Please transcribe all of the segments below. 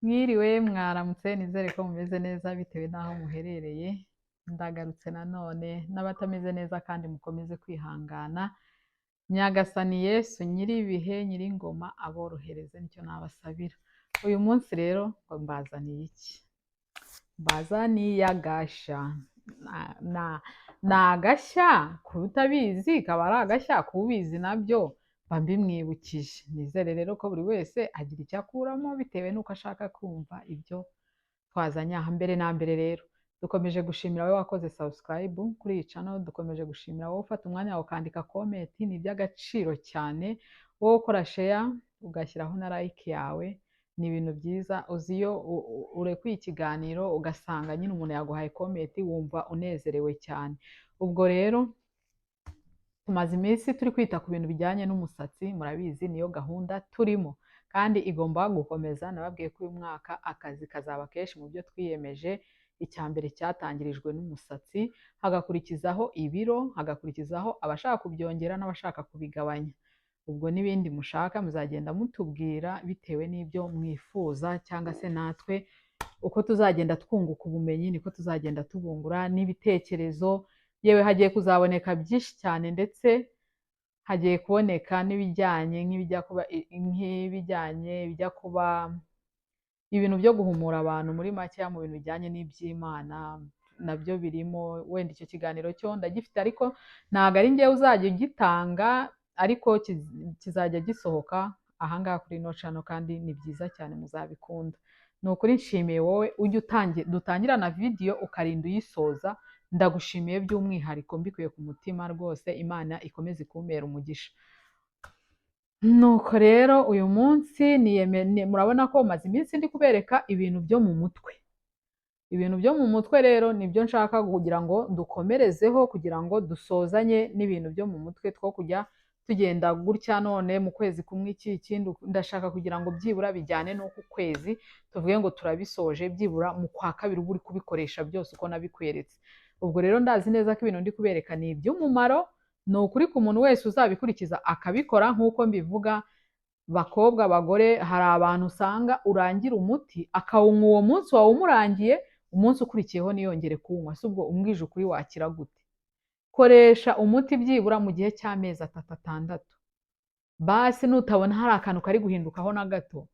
Mwiriwe, mwaramutse, nizere ko mumeze neza bitewe n'aho muherereye. Ndagarutse nanone n'abatameze neza kandi mukomeze kwihangana. Nyagasani Yesu nyir'ibihe nyir'ingoma aborohereze, nicyo nabasabira. Uyu munsi rero ngo mbazaniye iki? Mbazaniye agashya. Ni agashya ku utabizi kaba ari agashya, ku ubizi nabyo mba mbimwibukije. Nizere rero ko buri wese agira icyo akuramo bitewe n'uko ashaka kumva ibyo twazanye aha. Mbere na mbere rero dukomeje gushimira wowe wakoze subscribe kuri iyi channel, dukomeje gushimira wowe ufata umwanya wawe ukandika comment, ni iby'agaciro cyane. Wowe ukora share ugashyiraho na like yawe, ni ibintu byiza. Uzi iyo urekuye ikiganiro ugasanga nyine umuntu yaguhaye comment, wumva unezerewe cyane. Ubwo rero tumaze iminsi turi kwita ku bintu bijyanye n'umusatsi, murabizi niyo gahunda turimo kandi igomba gukomeza. Nababwiye ko uyu mwaka akazi kazaba kenshi mu byo twiyemeje. Icya mbere cyatangirijwe n'umusatsi, hagakurikizaho ibiro, hagakurikizaho abashaka kubyongera n'abashaka kubigabanya. Ubwo n'ibindi mushaka muzagenda mutubwira bitewe n'ibyo mwifuza, cyangwa se natwe uko tuzagenda twunguka ubumenyi niko tuzagenda tubungura n'ibitekerezo. Yewe, hagiye kuzaboneka byinshi cyane, ndetse hagiye kuboneka n'ibijyanye nk'ibijya kuba, nk'ibijyanye bijya kuba ibintu byo guhumura abantu muri make mu bintu bijyanye n'iby'Imana nabyo birimo. Wenda icyo kiganiro cyo ndagifite, ariko ntabwo ari njyewe uzajya ugitanga, ariko kizajya gisohoka ahangaha kuri ino channel, kandi ni byiza cyane, muzabikunda. Ni ukuri nshimiye wowe ujya utangi dutangirana video ukarinda uyisoza, ndagushimiye by'umwihariko mbikuye ku mutima rwose. Imana ikomeze ikumpera umugisha. Nuko rero uyu munsi murabona ko maze iminsi ndi kubereka ibintu byo mu mutwe. Ibintu byo mu mutwe rero nibyo nshaka kugira ngo dukomerezeho, kugira ngo dusozanye n'ibintu byo mu mutwe, two kujya tugenda gutya none mu kwezi kumwe iki ikindi. Ndashaka kugira ngo byibura bijyane n'uku kwezi, tuvuge ngo turabisoje, byibura mu kwa kabiri uba uri kubikoresha byose uko nabikweretse. Ubwo rero ndazi neza ko ibintu ndi kubereka ni iby'umumaro, ni ukuri ku muntu wese uzabikurikiza akabikora nk'uko mbivuga. Bakobwa, bagore, hari abantu usanga urangira umuti akawunywa uwo munsi wawumurangiye, umunsi ukurikiyeho ntiyongere kuwunywa. Si ubwo umbwije ukuri wakira gute? Koresha umuti byibura mu gihe cy'amezi 3, 6, basi nutabona hari akantu kari guhindukaho na gato,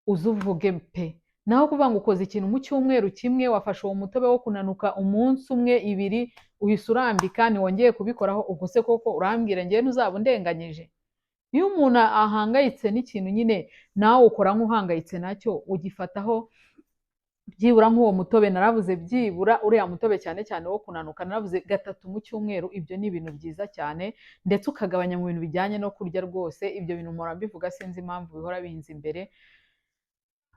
uze uvuge pe. Naho kuvuga ngo ukoze ikintu mu cyumweru kimwe, wafashe uwo mutobe wo kunanuka umunsi umwe, ibiri, uhise urambika, ntiwongeye kubikoraho, ubwo se koko urambwira ngewe ntuzaba undenganyije? Iyo umuntu ahangayitse n'ikintu nyine, nawe ukora nk'uhangayitse nacyo, ugifataho byibura nk'uwo mutobe. Naravuze byibura uriya mutobe cyane cyane wo kunanuka, naravuze gatatu mu cyumweru. Ibyo ni ibintu byiza cyane, ndetse ukagabanya mu bintu bijyanye no kurya rwose. Ibyo bintu mpora mbivuga, sinzi impamvu bihora binza imbere,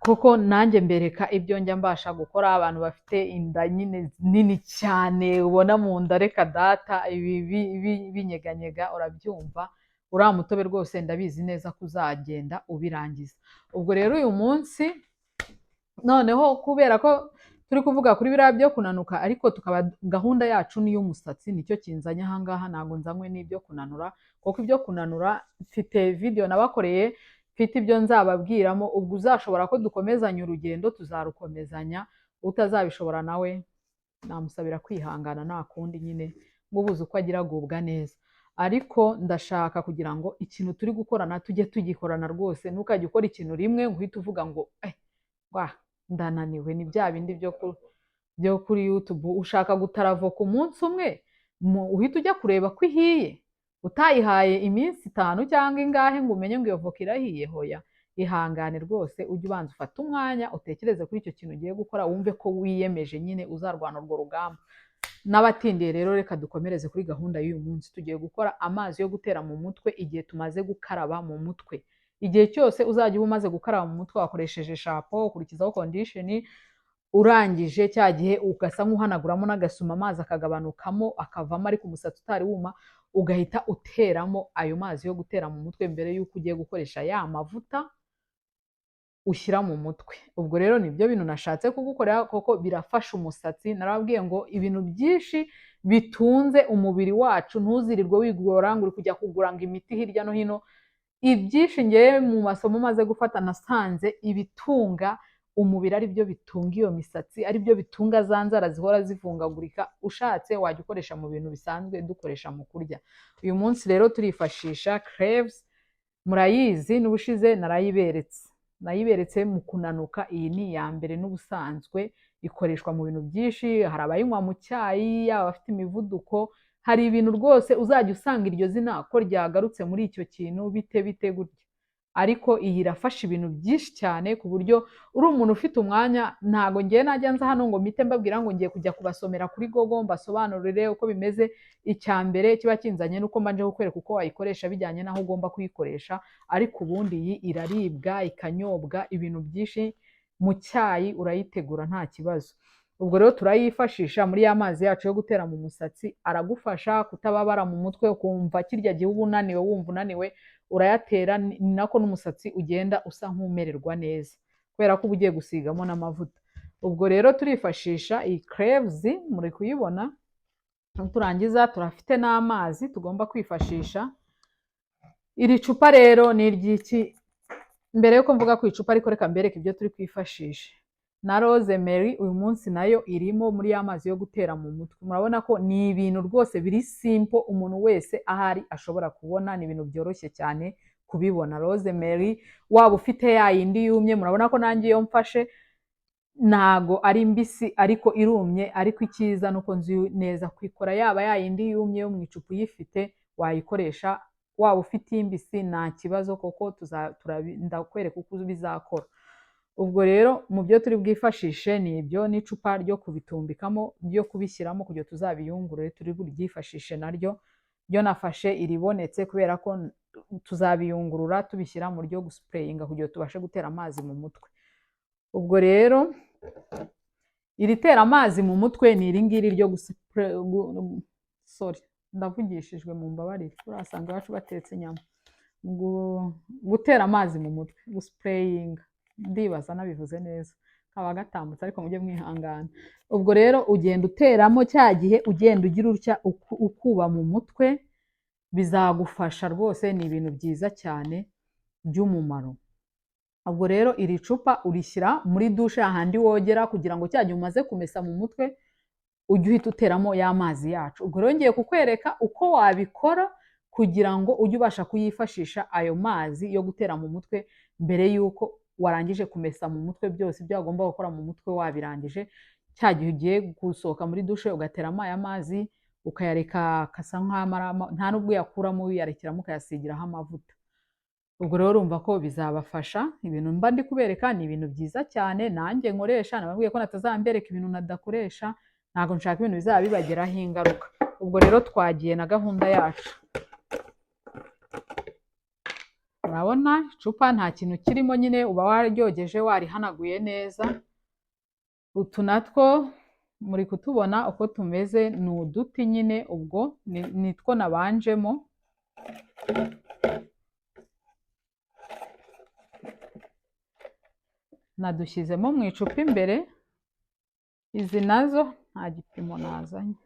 kuko nanjye mbereka ibyo njya mbasha gukora. Abantu bafite inda nyine nini cyane, ubona mu nda reka data, ibi binyeganyega, urabyumva. Uriya mutobe rwose ndabizi neza ko uzagenda ubirangiza. Ubwo rero uyu munsi noneho, kubera ko turi kuvuga kuri biriya byo kunanuka, ariko tukaba gahunda yacu ni iy'umusatsi, nicyo kinzanye ahangaha. Ntabwo nzanywe n'ibyo kunanura, kuko ibyo kunanura mfite video nabakoreye, mfite ibyo nzababwiramo. Ubwo uzashobora ko dukomezanya urugendo tuzarukomezanya, utazabishobora nawe namusabira kwihangana, nta kundi nyine, ngo ubuze uko agira agubwa neza. Ariko ndashaka kugira ngo ikintu turi gukorana tujye tugikorana rwose. Ntukajye ukora ikintu rimwe ngo uhite uvuga ngo eh, wa ndananiwe. Ni bya bindi byo kuri YouTube, ushaka gutara avoka umunsi umwe, uhita ujya kureba ko ihiye, utayihaye iminsi 5 cyangwa ingahe ngo umenye ngo iyo voka irahiye. Hoya, ihangane rwose, ujye ubanza ufate umwanya utekereze kuri icyo kintu ugiye gukora, wumve ko wiyemeje nyine uzarwana urwo rugamba. N'abatindiye rero, reka dukomereze kuri gahunda y'uyu munsi. Tugiye gukora amazi yo gutera mu mutwe igihe tumaze gukaraba mu mutwe. Igihe cyose uzajya uba umaze gukaraba mu mutwe, wakoresheje shampoo, ukurikizaho conditioner, urangije cya gihe ugasa nk'uhanaguramo n'agasuma, amazi akagabanukamo akavamo ariko umusatsi utari wuma, ugahita uteramo ayo mazi yo gutera mu mutwe mbere y'uko ugiye gukoresha ya mavuta ushyira mu mutwe. Ubwo rero nibyo bintu nashatse kugukorera, kuko birafasha umusatsi. Narababwiye ngo ibintu byinshi bitunze umubiri wacu, ntuzirirwe wigora ngo uri kujya kugura ngo imiti hirya no hino. Ibyinshi ngewe mu masomo maze gufata nasanze ibitunga umubiri ari byo bitunga iyo misatsi, ari byo bitunga za nzara zihora zivungagurika. Ushatse wajya ukoresha mu bintu bisanzwe dukoresha mu kurya. Uyu munsi rero turifashisha cloves, murayizi, n'ubushize narayiberetse, nayiberetse mu kunanuka. Iyi ni iya mbere, n'ubusanzwe ikoreshwa mu bintu byinshi. Hari abayinywa mu cyayi, yaba abafite imivuduko, hari ibintu rwose uzajya usanga iryo zina ko ryagarutse muri icyo kintu, bite bite gutya. Ariko iyi irafasha ibintu byinshi cyane, ku buryo uri umuntu ufite umwanya, ntago ngiye najya nza hano ngo mpite mbabwira ngo ngiye kujya kubasomera kuri Google mbasobanurire uko bimeze. Icya mbere kiba kinzanye nuko mbanje kukwereka uko wayikoresha bijyanye n'aho ugomba kuyikoresha. Ariko ubundi iyi iraribwa, ikanyobwa, ibintu byinshi mu cyayi urayitegura nta kibazo. Ubwo rero turayifashisha muri ya mazi yacu yo gutera mu musatsi, aragufasha kutababara mu mutwe, ukumva kirya gihe uba unaniwe, wumva unaniwe, urayatera, ni nako n'umusatsi ugenda usa nk'umererwa neza kubera ko uba ugiye gusigamo n'amavuta. Ubwo rero turifashisha iyi cloves, muri kuyibona. Turangiza turafite n'amazi tugomba kwifashisha. Iri cupa rero ni iry'iki? Mbere yuko mvuga ku icupa ariko, reka mbereke ibyo turi kwifashisha. Na rosemary uyu munsi nayo irimo muri ya mazi yo gutera mu mutwe. Murabona ko ni ibintu rwose biri simple, umuntu wese ahari ashobora kubona, ni ibintu byoroshye cyane kubibona. Rosemary waba ufite ya yindi yumye, murabona ko nanjye iyo mfashe ntago ari mbisi ariko irumye. Ariko icyiza nuko nzi neza kwikora, yaba ya yindi yumye yo mu icupa uyifite wayikoresha, waba ufite imbisi nta kibazo, kuko ndakwereka uko bizakora. Ubwo rero mu byo turi bwifashishe ni ibyo, n'icupa ryo kubitumbikamo, ryo kubishyiramo kugira tuzabiyungurure, turi buryifashishe naryo. Ryo nafashe iribonetse kubera ko tuzabiyungurura tubishyira mu ryo gusprayinga kugira tubashe gutera amazi mu mutwe. Ubwo rero iri tera amazi mu mutwe ni iri ngiri ryo, sorry, ndavugishijwe, mu mbabarire, urasanga iwacu batetse inyama. Gutera amazi mu mutwe, gusprayinga, ndibaza nabivuze neza, kaba gatambutse ariko mujye mwihangana. Ubwo rero ugenda uteramo cya gihe ugenda ugira utya ukuba mu mutwe, bizagufasha rwose, ni ibintu byiza cyane by'umumaro. Ubwo rero iri cupa urishyira muri dushe ahandi wogera, kugira ngo cya gihe umaze kumesa mu mutwe ujye uhita uteramo ya mazi yacu. Ubwo rero ngiye kukwereka uko wabikora kugira ngo ujye ubasha kuyifashisha ayo mazi yo gutera mu mutwe mbere y'uko warangije kumesa mu mutwe byose ibyo wagomba gukora mu mutwe wabirangije. Cya gihe ugiye gusohoka muri dushe ugateramo aya mazi, ukayareka akasa nk'amarama, nta n'ubwo uyakuramo, uyarekeramo ukayasigiraho amavuta. Ubwo rero urumva ko bizabafasha. Ibintu mba ndi kubereka ni ibintu byiza cyane nanjye nkoresha. Nababwiye ko natazambereka ibintu nadakoresha, ntabwo nshaka ibintu bizaba bibagiraho ingaruka. Ubwo rero twagiye na gahunda yacu. Urabona icupa nta kintu kirimo nyine, uba waryogeje, warihanaguye neza. Utu natwo muri kutubona uko tumeze, ni uduti nyine, ubwo nitwo nabanjemo. Nadushyizemo mu icupa imbere. Izi nazo nta gipimo nazanye.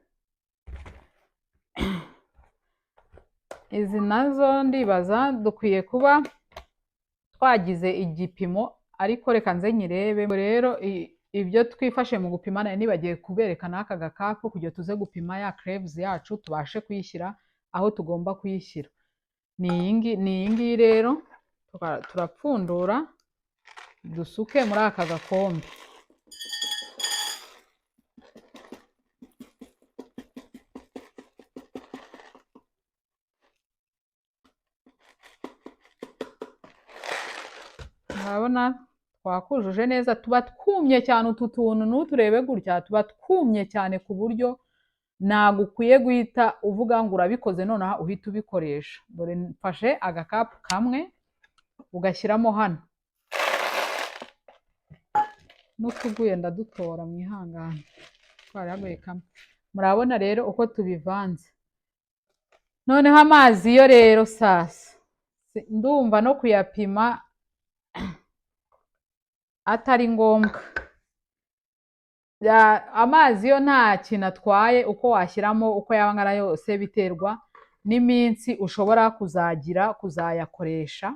Izi nazo ndibaza dukwiye kuba twagize igipimo, ariko reka nze nyirebe. Rero ibyo twifashe mu gupima, nari nibagiye kubereka n'aka gakapu kugira tuze gupima ya cloves yacu, tubashe kuyishyira aho tugomba kuyishyira. Ni iyi ngiyi rero, turapfundura dusuke muri aka gakombe. Murabona twakujuje neza, tuba twumye cyane utu tuntu, ntuturebe gutya, tuba twumye cyane ku buryo ntabwo ukwiye guhita uvuga ngo urabikoze nonaha uhita ubikoresha. Dore mfashe agakapu kamwe ugashyiramo hano, n'utuguye ndadutora, mwihangane, twaraguye kamwe. Murabona rero uko tubivanze. Noneho amazi yo rero sasa ndumva no kuyapima atari ngombwa. Amazi yo nta kintu atwaye uko washyiramo, uko yaba angana yose, biterwa n'iminsi ushobora kuzagira kuzayakoresha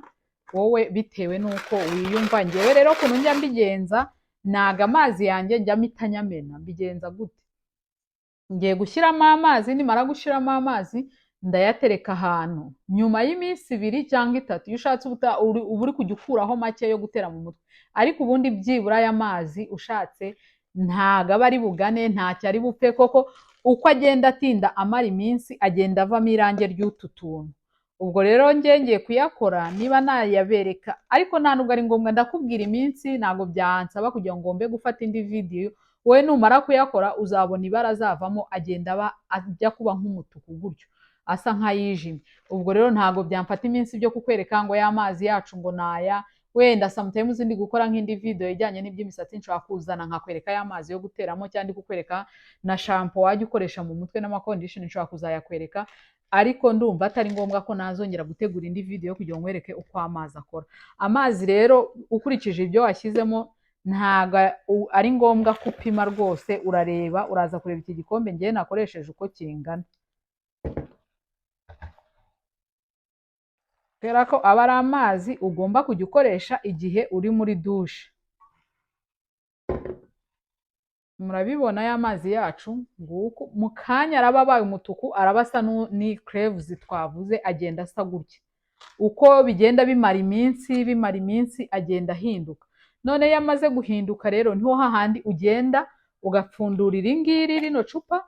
wowe bitewe n'uko wiyumva. Ngewe rero ukuntu njya mbigenza, naga amazi yanjye njya mpita nyamena. Mbigenza gute? Ngiye gushyiramo amazi, nimara gushyiramo amazi ndayatereka ahantu. Nyuma y'iminsi 2 cyangwa 3, iyo ushatse uba uri kujya ukuraho make yo gutera mu mutwe, ariko ubundi byibura aya mazi ushatse ntago aba ari bugane, ntacyo ari bupfe, koko uko agenda atinda amara iminsi agenda avamo irangi ry'utu tuntu. Ubwo rero njye ngiye kuyakora, niba nayabereka, ariko nta nubwo ari ngombwa. Ndakubwira iminsi, ntabwo byansaba kugira ngo ngombe gufata indi video. Wowe numara kuyakora uzabona ibara azavamo, agenda aba ajya kuba nk'umutuku gutyo, asa nk'ayijimye. Ubwo rero ntabwo byamfata iminsi byo kukwereka ngo ya mazi yacu ngo naya. Wenda sometimes ndi gukora nk'indi video ijyanye n'iby'imisatsi, nshobora kuzana nkakwereka ya mazi yo guteramo, cyangwa ndi kukwereka na shampoo wajya ukoresha mu mutwe n'ama conditioner, nshobora kuzayakwereka. Ariko ndumva atari ngombwa ko nazongera gutegura indi video kugira ngo nkwereke uko amazi akora. Amazi rero, ukurikije ibyo washyizemo, ntabwo ari ngombwa ko upima rwose. Urareba, uraza kureba iki gikombe ngewe nakoresheje uko kingana, kubera ko aba ari amazi ugomba kujya ukoresha igihe uri muri douche. Murabibona ya mazi yacu nguku, mu kanya araba abaye umutuku, araba asa ni cloves twavuze, agenda asa gutya. Uko bigenda bimara iminsi, bimara iminsi, agenda ahinduka. None iyo amaze guhinduka rero, niho hahandi ugenda ugapfundura iri ngiri, rino cupa,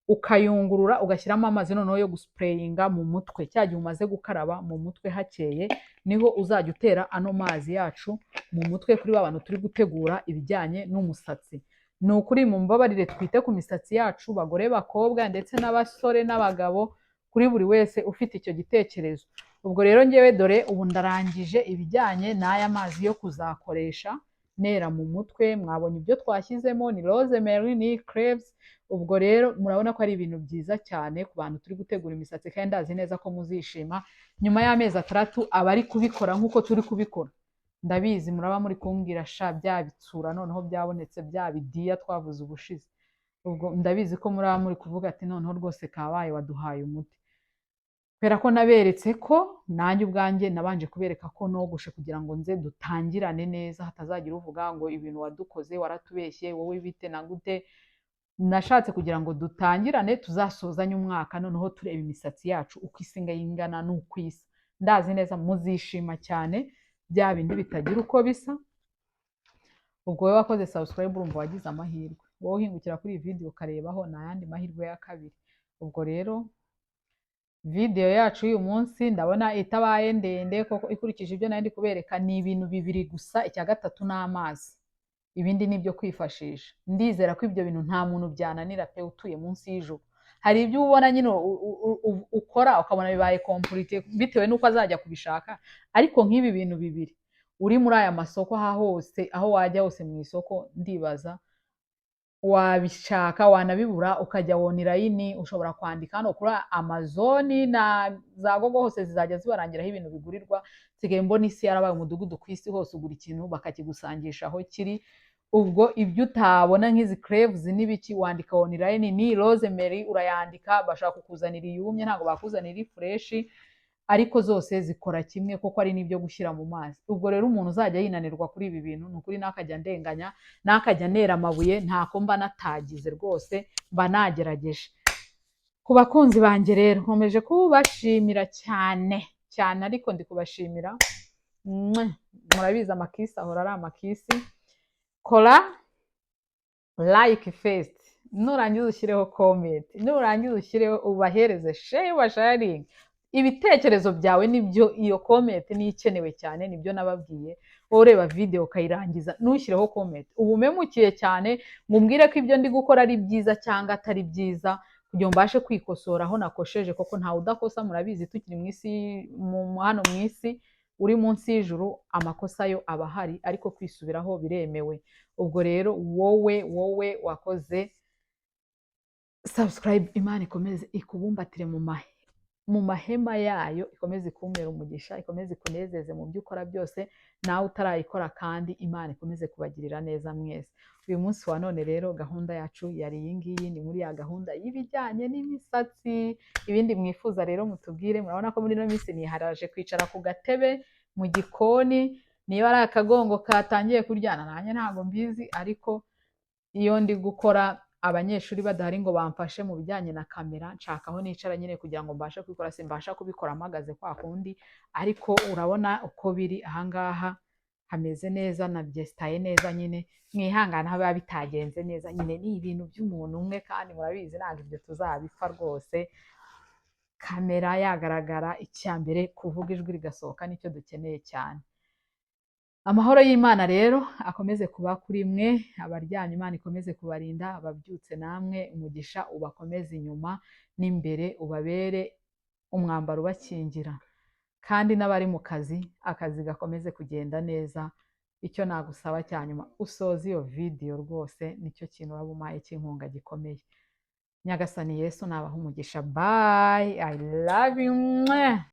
ukayungurura, ugashyiramo amazi noneho yo gusprayinga mu mutwe. Cya gihe umaze gukaraba mu mutwe hakeye, niho uzajya utera ano mazi yacu mu mutwe, kuri ba bantu turi gutegura ibijyanye n'umusatsi. Ni ukuri mumbabarire twite ku misatsi yacu, bagore, bakobwa, ndetse n'abasore n'abagabo, kuri buri wese ufite icyo gitekerezo. Ubwo rero ngewe dore ubu ndarangije ibijyanye n'aya mazi yo kuzakoresha nera mu mutwe. Mwabonye ibyo twashyizemo, ni rosemary, ni cloves. Ubwo rero murabona ko ari ibintu byiza cyane ku bantu turi gutegura imisatsi, kandi ndazi neza ko muzishima nyuma y'amezi 6 abari kubikora nk'uko turi kubikora. Ndabizi muraba muri kumbwira: "Sha, bya bitsura noneho byabonetse, bya bidiya twavuze ubushize." Ubwo ndabizi ko muraba muri kuvuga ati: "Noneho rwose kabaye, waduhaye umuti." Kubera ko naberetse ko nanjye ubwanjye nabanje kubereka ko nogoshe kugira ngo nze dutangirane neza, hatazagira uvuga ngo ibintu wadukoze waratubeshye, wowe bite na gute. Nashatse kugira ngo dutangirane, tuzasozanye umwaka noneho tureba imisatsi yacu uko isigaye ingana n'uko isa. Ndazi neza muzishima cyane, bya bindi bitagira uko bisa. Ubwo wowe wakoze subscribe, urumva wagize amahirwe. Wowe uhingukira kuri iyi video ukarebaho, ni ayandi mahirwe ya kabiri. Ubwo rero video yacu y'uyu munsi ndabona itabaye ndende koko, ikurikije ibyo nari ndi kubereka. Ni ibintu bibiri gusa, icya gatatu ni amazi, ibindi ni ibyo kwifashisha. Ndizera ko ibyo bintu nta muntu byananira pe utuye munsi y'ijuru. Hari ibyo ubona nyine ukora ukabona bibaye compliqué bitewe n'uko azajya kubishaka, ariko nk'ibi bintu bibiri, uri muri aya masoko aha hose, aho wajya hose mu isoko, ndibaza wabishaka, wanabibura ukajya online. Ushobora kwandika hano kuri Amazon na za Google, hose zizajya zibarangiraho ibintu bigurirwa. Nsigaye mbona isi yarabaye umudugudu, ku isi hose ugura ikintu bakakigusangisha aho kiri. Ubwo ibyo utabona nk'izi cloves n'ibiki, wandika online, ni rosemary urayandika, bashaka kukuzanira iyumye, ntabwo bakuzanira fresh, ariko zose zikora kimwe kuko ari n'ibyo gushyira mu mazi. Ubwo rero umuntu uzajya yinanirwa kuri ibi bintu, ni ukuri ntakajya ndenganya, ntakajya anera amabuye, ntako mba natagize rwose, mba nagerageje. Ku bakunzi banjye rero, nkomeje kubashimira cyane cyane, ariko ndi kubashimira. Mwah! Murabizi, amakisi ahora ari amakisi. Kora like first, nurangiza ushyireho comment, nurangiza ushyireho ubahereze share, ubasharinge ibitekerezo byawe. Nibyo, iyo comment niyo ikenewe cyane. Nibyo nababwiye, wowe ureba video ukayirangiza ntushyireho comment, uba umemukiye cyane. Ngo umbwire ko ibyo ndi gukora ari byiza cyangwa atari byiza, kugira ngo mbashe kwikosora aho nakosheje, koko ntawe udakosa. Murabizi, tukiri mu isi, hano mu isi, uri munsi y'ijuru, amakosa yo aba ahari, ariko kwisubiraho biremewe. Ubwo rero wowe wakoze subscribe, Imana ikomeze ikubumbatire mu mu mahema yayo, ikomeze ikumpera umugisha, ikomeze ikunezeze mu byo ukora byose. Nawe utarayikora kandi, Imana ikomeze kubagirira neza mwese. Uyu munsi wa none rero gahunda yacu yari iyi ngiyi, ni muri ya gahunda y'ibijyanye n'imisatsi. Ibindi mwifuza rero mutubwire. Murabona ko muri ino minsi niharaje kwicara ku gatebe mu gikoni, niba ari akagongo katangiye kuryana nanjye ntabwo mbizi, ariko iyo ndi gukora abanyeshuri badahari ngo bamfashe mu bijyanye na kamera, nshaka aho nicara nyine kugira ngo mbashe kubikora. Simbasha kubikora mpagaze kwa kundi, ariko urabona uko biri ahangaha hameze neza, nabyesitaye neza nyine. Mwihangane aho biba bitagenze neza nyine, ni ibintu by'umuntu umwe kandi murabizi ntabwo ibyo tuzabipfa rwose. Kamera yagaragara, icya mbere kuvuga ijwi rigasohoka, nicyo dukeneye cyane. Amahoro y'Imana rero akomeze kuba kuri mwe. Abaryamye, Imana ikomeze kubarinda. Ababyutse namwe, umugisha ubakomeze inyuma n'imbere, ubabere umwambaro ubakingira. Kandi n'abari mu kazi, akazi gakomeze kugenda neza. Icyo nagusaba cya nyuma, usoze iyo vidiyo rwose, nicyo kintu waba umpaye cy'inkunga gikomeye. Nyagasani Yesu nabaha umugisha. Bye, I love you. Mwah.